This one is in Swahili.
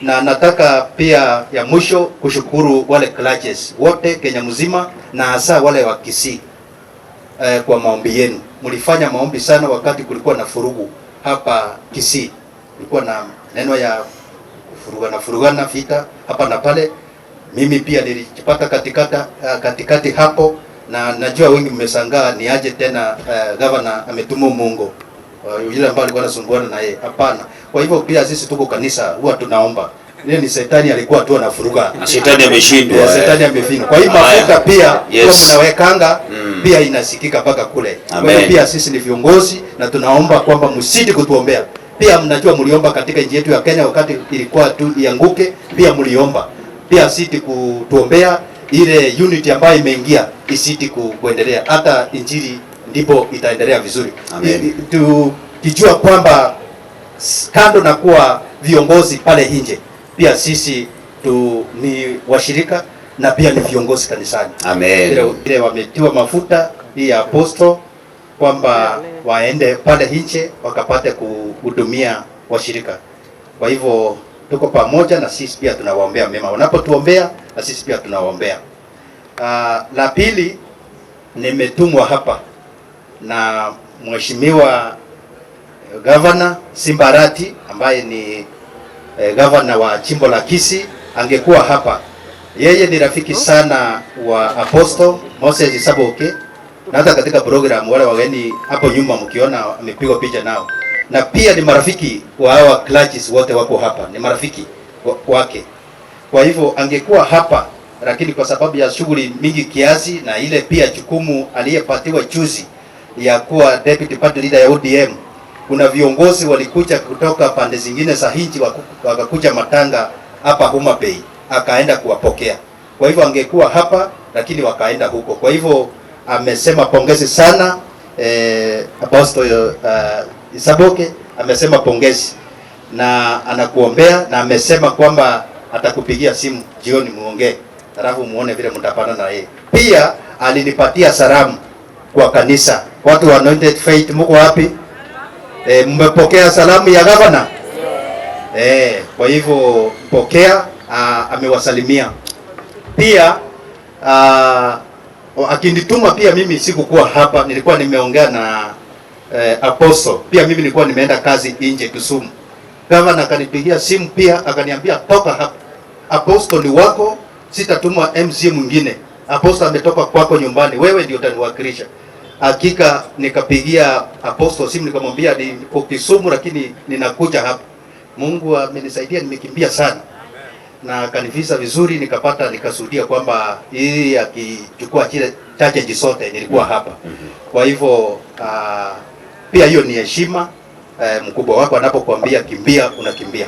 Na nataka pia ya mwisho kushukuru wale clergies wote Kenya mzima na hasa wale wa Kisii kwa maombi yenu. Mlifanya maombi sana wakati kulikuwa na furugu hapa Kisii, kulikuwa na neno ya furugana furugana, vita hapa na pale. Mimi pia nilijipata katikati hapo, na najua wengi mmeshangaa ni aje tena governor ametuma Mungu yule ambaye alikuwa anasumbuana na yeye. Hapana. Kwa hivyo pia sisi tuko kanisa huwa tunaomba. Ile ni shetani alikuwa tu anafuruga. Na shetani ameshindwa. Shetani amefindwa. Kwa hiyo Haya. Mafuta pia huwa mnawekanga pia inasikika mpaka kule. Kwa hiyo Amen. pia sisi ni viongozi na tunaomba kwamba msidi kutuombea. Pia mnajua mliomba katika nchi yetu ya Kenya wakati ilikuwa tu ianguke, pia mliomba. Pia siti kutuombea ile unity ambayo imeingia isiti kuendelea. Hata injili ndipo itaendelea vizuri. Amen. Tukijua kwamba kando na kuwa viongozi pale nje, pia sisi tu ni washirika na pia ni viongozi kanisani. Amen. Ile wametiwa mafuta hii ya apostle kwamba waende pale nje wakapate kuhudumia washirika. Kwa hivyo tuko pamoja na sisi pia tunawaombea mema. Wanapotuombea na sisi pia tunawaombea. La pili, nimetumwa hapa na Mheshimiwa Governor Simba Arati ambaye ni governor wa jimbo la Kisii, angekuwa hapa. Yeye ni rafiki sana wa Apostle Moses Saboke, na hata katika program wale wageni hapo nyuma mkiona amepigwa picha nao, na pia ni marafiki wa hawa clergies wote wako hapa, ni marafiki wake. Kwa hivyo angekuwa hapa, lakini kwa sababu ya shughuli mingi kiasi na ile pia jukumu aliyepatiwa juzi ya kuwa deputy party leader ya ODM, kuna viongozi walikuja kutoka pande zingine za nchi wakakuja matanga hapa Homa Bay, akaenda kuwapokea. Kwa hivyo angekuwa hapa, lakini wakaenda huko. Kwa hivyo amesema pongezi sana Apostle Isaboke amesema pongezi na anakuombea na amesema kwamba atakupigia simu jioni muongee, alafu muone vile mtapata na yeye. Pia alinipatia salamu kwa kanisa. Watu wa Anointed Faith, mko wapi? Mmepokea salamu ya gavana? Kwa hivyo pokea, amewasalimia. Pia akinituma pia mimi sikukuwa hapa, nilikuwa nimeongea na Apostle. Pia mimi nilikuwa nimeenda kazi nje Kisumu. Gavana akanipigia simu pia akaniambia toka hapa. Apostle ni wako, sitatuma MC mwingine. Apostle ametoka kwako nyumbani, wewe ndio utaniwakilisha. Hakika nikapigia Apostle simu nikamwambia niko Kisumu lakini ninakuja hapa. Mungu amenisaidia, nimekimbia sana na akanivisa vizuri, nikapata nikashuhudia kwamba hii akichukua chile chache zote nilikuwa hapa. Kwa hivyo pia hiyo ni heshima, mkubwa wako anapokuambia kimbia, unakimbia.